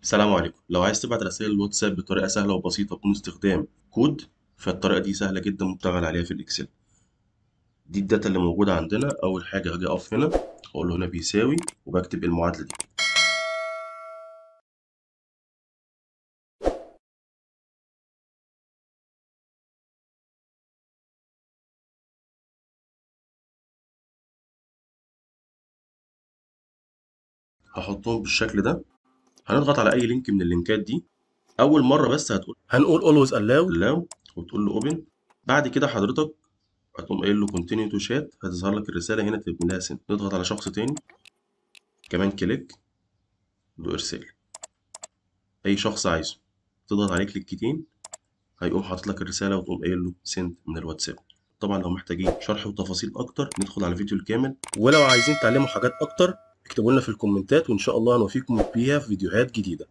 السلام عليكم. لو عايز تبعت رسائل الواتساب بطريقة سهلة وبسيطة بدون استخدام كود، فالطريقة دي سهلة جدا مشتغل عليها في ال Excel. دي ال data اللي موجودة عندنا. أول حاجة هاجي أقف هنا أقول له هنا بيساوي، وبكتب المعادلة دي. هحطهم بالشكل ده. هنضغط على اي link من اللينكات دي. اول مرة بس هتقول هنقول always allow allow وتقول له open. بعد كده حضرتك هتقوم قايل له continue to chat، هتظهر لك الرسالة هنا تبقى لها send. نضغط على شخص تاني كمان click له ارسال، اي شخص عايزه تضغط عليه كليكتين هيقوم حاطط لك الرسالة وتقوم قايل له send من الواتساب. طبعا لو محتاجين شرح وتفاصيل اكتر ندخل على الفيديو الكامل، ولو عايزين تعلموا حاجات اكتر اكتبوا لنا في الكومنتات وان شاء الله هنوفيكم بيها في فيديوهات جديدة.